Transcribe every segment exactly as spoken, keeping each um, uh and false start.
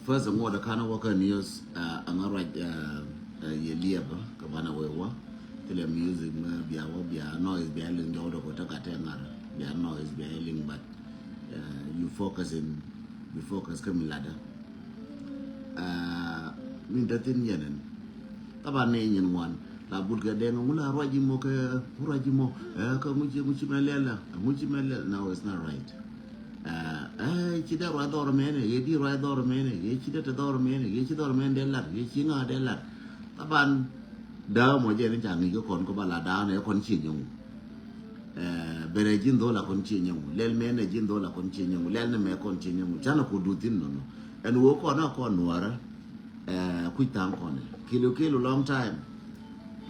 First, ŋuɔt ɛ kan wä kä news, uh, aŋa ruac, uh, uh, yɛ liɛp kɛ banɛ wee wä. Thilɛ music mɛ bia wä bia noise bia liŋ jɔwdɛ kɔ tɛ gat tɛ ŋar bia noise bia liŋ, but, uh, you focus in, you focus kä mi ladä. Uh, min te thin yɛn ɛn. Taban ni nyin ŋuan la but kɛ dɛŋ ŋu la ruac imɔ kɛ ŋu ruac imɔ, eh, kɛ ŋu ci ŋu ci mɛ lɛl la ŋu ci mɛ lɛl. No, it's not right. Eh, eh, ci dee ruac dhɔr mɛnɛ, ye di ruac dhɔr mɛnɛ, ye ci dee te dhɔr mɛnɛ, ye ci dhɔr mɛnɛ dee lar, ye ci ŋa dee lar. Taban daa mɔ jɛ ni ca ŋic kɛ kɔn kɔ ba la daa nɛ kɔn ci nyɔŋ. Eh, bɛrɛ ji̱n dhol a kɔn ci nyɔŋ. Lɛl mɛnɛ ji̱n dhol a kɔn ci nyɔŋ. Lɛl ni mɛ kɔn ci nyɔŋ. Canɛ ku du thin nɔnɔ. Ɛn woo kɔn a kɔn nuɔrɛ. Eh, kuc thaŋ kɔn. Kilu kilu long time.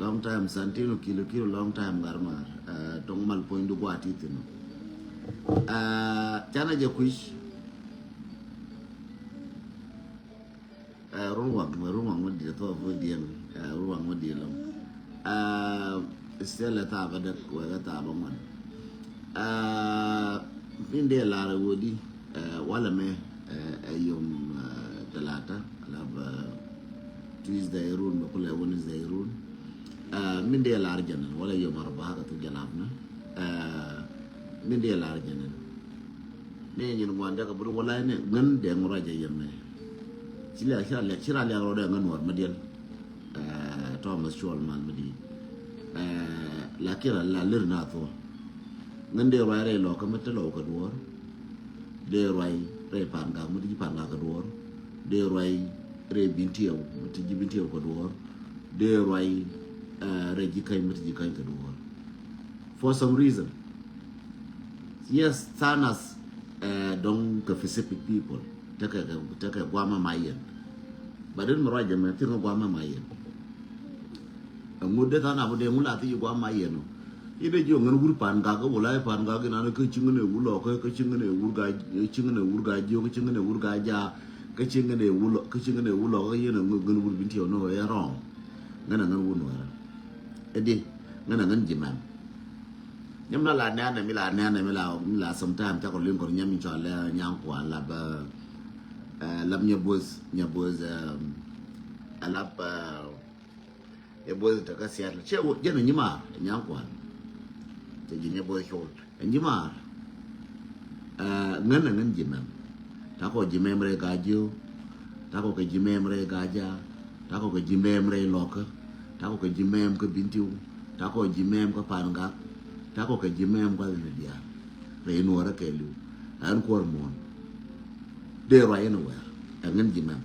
Long time Santino kilu kilu long time gat maar. Eh, tɔŋ mal puɔ̱ny du gua̱a̱ ti thin. Eh, canɛ jɛ kuc. Eh, run waŋ, run waŋ mi di̱i̱t thok mi di̱i̱t, eh, run waŋ mi di̱i̱t lɔŋ. Eh, still ɛ thaap ɛ däk wek ɛ thaap ɛ ŋuan. Eh, min dee lar ɛ wodi, eh, walɛ mɛ, eh, ɛ yom, eh, talata, alap, eh, Tuesday run bɛ kulɛ Wednesday run. Eh, min dee lar jɛn walɛ yom arba kɛ thuk jɛ lap na. Eh, min dee lar jɛn. Ni nyin ŋuan jakɛ bur wala ni ŋän dee ŋu ruac a yɛn mɛ. Ci la, ci la, ci la liak rɔ dee ŋän nuɔr mɛ diɛl. Eh, Thomas Cuɔl man mɛ di. Eh, lakin la, la lir na thua. Ŋän dee ruac rɛy lɔkä mɛ te lɔw kɛ duɔr. Dee ruac rɛy pan gak mɛ te ji̱ pan gak kɛ duɔr. Dee ruac rɛy bin tiɛw mɛ te ji̱ bin tiɛw kɛ duɔr. Dee ruac, eh, rɛy ji̱ käny mɛ te ji̱ käny kɛ duɔr. For some reason. Yes, thanas, eh, dɔŋ kɛ Pacific people. Tekɛ, tekɛ guamɛ ma yɛn. But in mi ruac jɛ mɛ thir ŋä guamɛ ma yɛn. Ɛŋu dee than abä dee ŋu la thi guamɛ ma yɛn ɔ. I̱ dee jiɔ ŋän wur pan gak wala i̱ pan gak inan kä ci ŋän ɛ wur lɔkä kä ci ŋän ɛ wur ga, ci ŋän ɛ wur ga jiɔ kä ci ŋän ɛ wur ga ja kä ci ŋän ɛ wur lɔ kä ci ŋän ɛ wur lɔkä kä yɛn ɛ ŋän wur bin tiɔ nɔ ɛ wrong. Ŋän ɛ ŋän wur nuɛrä. Ɛ di ŋän ɛ ŋän ji̱ mɛm. Nyam la la nɛnɛ mi la nɛnɛ mi la mi la sometime cakɔ liŋ kɔn nyam in cɔl lɛ nyaŋ kuan la bä, eh, lap nyɛ both nyɛ both, eh, a lap, eh, nyɛ both te kä Seattle cɛ wä jɛn nyi maar nyaŋ kuan. Cɛ ji̱ nyɛ both col nyi maar. Eh, ŋän a ŋän ji̱ mɛm. Takɔ ji̱ mɛm rɛy Gajiö. Takɔ kɛ ji̱ mɛm rɛy Gaja. Takɔ kɛ ji̱ mɛm rɛy Lɔkä. Takɔ kɛ ji̱ mɛm kä Bintiu. Takɔ ji̱ mɛm kä Pangak. Takɔ kɛ ji̱ mɛm kä Lɛn Diaal. Rɛy Nuɔrä kɛɛliw. Ɛn kuɔr muɔ̱n. Dee ruac ɛn wɛr. Ɛ ŋän ji̱ mɛm.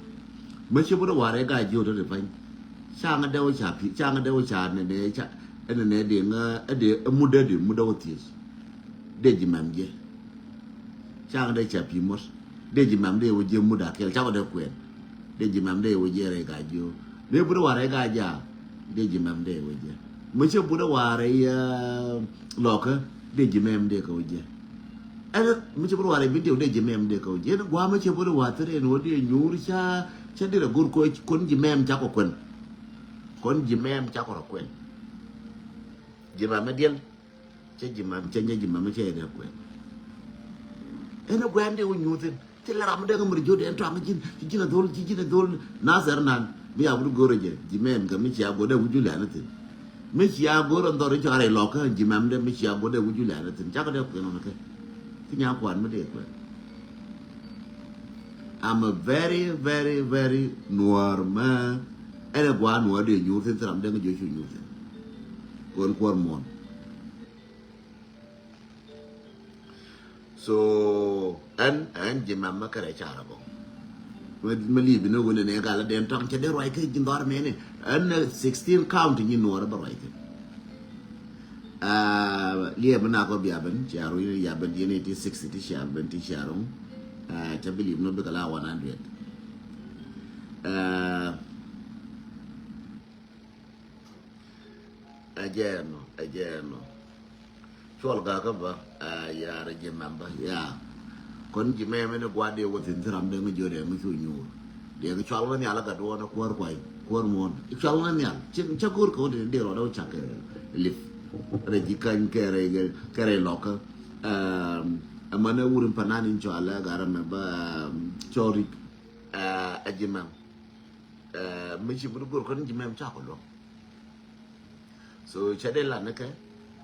Mä ci bä dee war rɛy Gajiö tɔ ti pany. Ca ŋä dee wä ca pi, ca ŋä dee wä ca nɛ nɛ ca, ɛn nɛ dee ŋä, ɛ dee, ɛ mut dee dee mut dee wä thiec. Dee ji̱ mɛm jɛ. Cakɛ dee ca pi̱i̱ mot. Dee ji̱ mɛm dee wä jiɛ mut a kɛl cakɔ dee kuɛn. Dee ji̱ mɛm dee wä jiɛ rɛy Gajiö. Dee but wä rɛy Gaja. Dee ji̱ mɛm dee wä jiɛ. Mi cɛ but wä rɛy, eh, Lɔkä. Dee ji̱ mɛm dee kɛ wä jiɛ. Ɛn mi cɛ but wä rɛy Bintiu dee ji̱ mɛm dee kɛ wä jiɛ. Ɛn gua̱a̱ mi cɛ but wä thir ɛn wä dee nyuur ca, ca dirɛ go̱r kɔ kɔn ji̱ mɛm cakɔ kuɛn. Kɔn ji̱ mɛm cakɔ rɔ kuɛn. Ji̱ mɛm mi diɛl. Cɛ ji̱ mam cɛ nyɛ ji̱ mam cɛ dee kuɛn. Ɛn ɛ guɛn dee wä nyuuthin. Thilɛ ram dee ŋä mur ji̱ dee tɔaŋ ji̱n ci ji̱n a dhol ci ji̱n a dhol. Nasɛr nan mi a wut go̱rɛ jɛ ji̱ mɛm kɛ mi cia go̱dɛ wut julɛ ni thin. Mi cia go̱rɛ dhɔr i̱ cɔarɛ lɔkä ji̱ mɛm dee mi cia go̱dɛ wut julɛ ni thin cakɛ dee kuɛn ɔnɛ kɛ. Thi nyaŋ kuan mi dee kuɛn. I'm a very, very, very nuɔr mɛ. Ɛn ɛ gua̱a̱ nuɔr dee nyuur thin thi ram dee ŋä ji̱ cu nyuur thin. Kuɛn kuɔr muɔn. So ɛn ɛn ji̱ mɛm mɛ kärɛ carɛ bä. Mɛ li̱i̱ bi ni wun ni gal den tɔŋ cɛ dee ruac kä ji̱ dhɔr mɛni. Ɛn sixteen county nyi nuɔrɛ bä ruac kä. Liɛp mi nak ɔ bia ben cia runy ya ben yɛn iti sixty ti cia ben ti cia runy. Cɛ bi li̱i̱ mi ni bikɛ la one hundred. Ɛ jɛ ɛnɔ, ɛ jɛ ɛnɔ. Cuɔl gakä bä, ɛ yaar ji̱ mɛm bä, ya. Kɔn ji̱ mɛm ɛn gua̱a̱r dee wä thi̱n thi̱n ram dee ŋä jiö dee ŋä cu nyuur. Dee kɛ cual ŋä nhial ɛ gat duɔɔn ɛ kuäär kuay, kuäär muɔ̱ɔ̱n. Cual ŋä nhial, cä go̱o̱r kɛ wä dee dee rɔɔdɛ wä cak kɛ lip. Rɛy ji̱ käny kɛ rɛy, kɛ rɛy lɔkä. Ɛmɛn ɛ wur in panan in cual ɛ gat ɛmɛ bä, cɔɔrik. Ɛ Ji̱ mɛm. Ɛ, mi ci bi di go̱r kɔn ji̱ mɛm ca kɔ luɔ̱ŋ. So cɛ dee lan ni kɛ,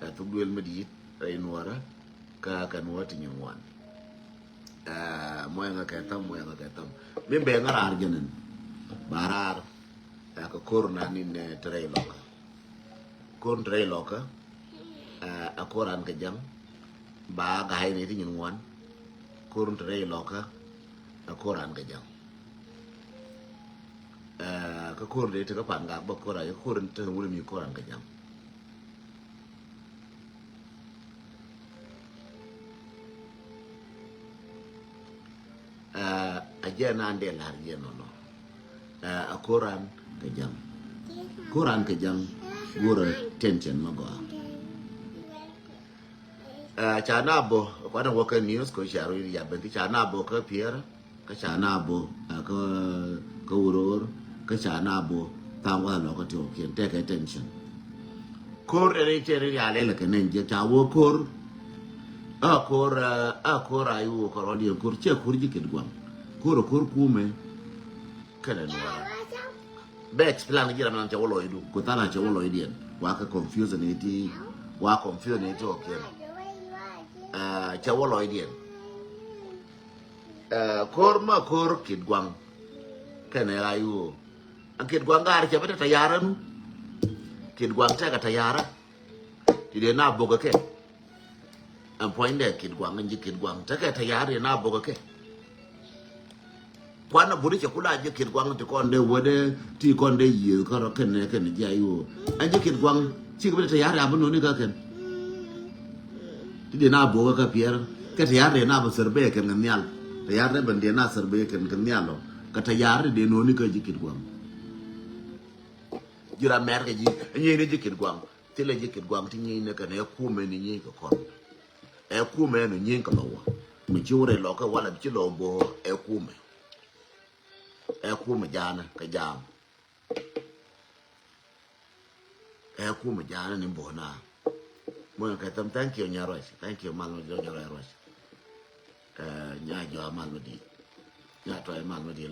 ɛ, thuk duël mi di̱i̱t rɛy nuɔrä, kä kɛ nuɔrä ti nyin ŋuan. Ɛ, muɔyɛ ŋa kɛ tham, muɔyɛ ŋa kɛ tham. Mi bɛ ŋa raar jɛn ɛn. Ba raar, ɛ, kɛ ko̱r na ni nɛ ti rɛy lɔkä. Ko̱r ti rɛy lɔkä, ɛ, ɛ ko̱r an kɛ ja̱ŋ. Ba ga̱a̱c ni ti nyin ŋuan. Ko̱r ti rɛy lɔkä, ɛ ko̱r an kɛ ja̱ŋ. Ɛ, kä ko̱r dee ti kä pan gak bä ko̱r a, kä ko̱r ti wuri mi ko̱r an kɛ ja̱ŋ. Ɛ, a jɛ naan dee la̱r jɛ nɔnɔ. Ɛ, a ko̱r an kɛ ja̱ŋ. Ko̱r an kɛ ja̱ŋ. Go̱rɛ tension ma gɔaa. Ɛ, ca na bo, kuanɛ wä kä news ko ca ru ya ben ti ca na bo kä Piɛr, kä ca na bo, ɛ, kä, kä Wuror, kä ca na bo, thaŋ wa lɔ kä ti wä kiɛn, tekɛ tension. Ko̱r ɛn i̱ tɛn i̱ rial ɛlɛ kɛ nɛn jɛ ca wä ko̱r. A ko̱r, ɛ, a ko̱r a i̱ wä kɛ rɔ̱diɛn ko̱r, cɛ ko̱r ji̱ Kitguaŋ. Ko̱r ɛ ko̱r kumɛ. Kɛnɛ nuɔra. Bɛ explain ji̱ ram nan cɛ wä lɔcdu. Ku thala cɛ wä lɔcdiɛn. Wa kɛ confusion iti. Wa confusion iti ɔ kiɛn. Ɛ, cɛ wä lɔcdiɛn. Ɛ, ko̱r ma ko̱r Kitguaŋ. Kɛnɛ a i̱ wä. An Kitguaŋ gaar cɛ bä tɛ tayara nu. Kitguaŋ tɛkɛ tayara. Ti dee na bokɛ kɛ. Ɛn puɔ̱nydɛ Kitguaŋ, ɛn ji̱ Kitguaŋ. Tekɛ tayar yɛn a bokɛ kɛ. Kuan a buri cɛ kula ji̱ Kitguaŋ ti kɔn dee wädɛ ti kɔn dee yiëë kärɔ kɛnɛ kɛnɛ ji̱ a i̱ wä. Ɛn ji̱ Kitguaŋ cikɛ bi tayar ya bi noni kä kɛn. Ti dee na bokɛ kä Piɛr. Kɛ tayar dee na bi sɛr bee kɛn kɛ nhial. Tayar dee ben dee na sɛr bee kɛn kɛ nhial ɔ. Kɛ tayar dee noni kä ji̱ Kitguaŋ. Ji̱ ram mɛr kɛ ji̱, ɛn ji̱ ni ji̱ Kitguaŋ. Thilɛ ji̱ Kitguaŋ ti nyieny ni kɛn ɛ kumɛ ni nyieny kɛ kɔn. Ɛ kumɛ ni nyieny kɛ lɔwä. Mi ci wurɛ lɔkä walɛ bi ci lɔw bo̱o̱ ɛ kumɛ. Ɛ kumɛ jaanɛ kɛ jaam. Ɛ kumɛ jaanɛ ni bo̱o̱ na. Muɔ̱nyɛ kɛ thäm, thank you, Nya Ruac. Thank you, mal mi di̱i̱t, Nya Ruac. Ɛ, Nya Jɔa mal mi di̱i̱t. Nya Tuay mal mi di̱i̱t.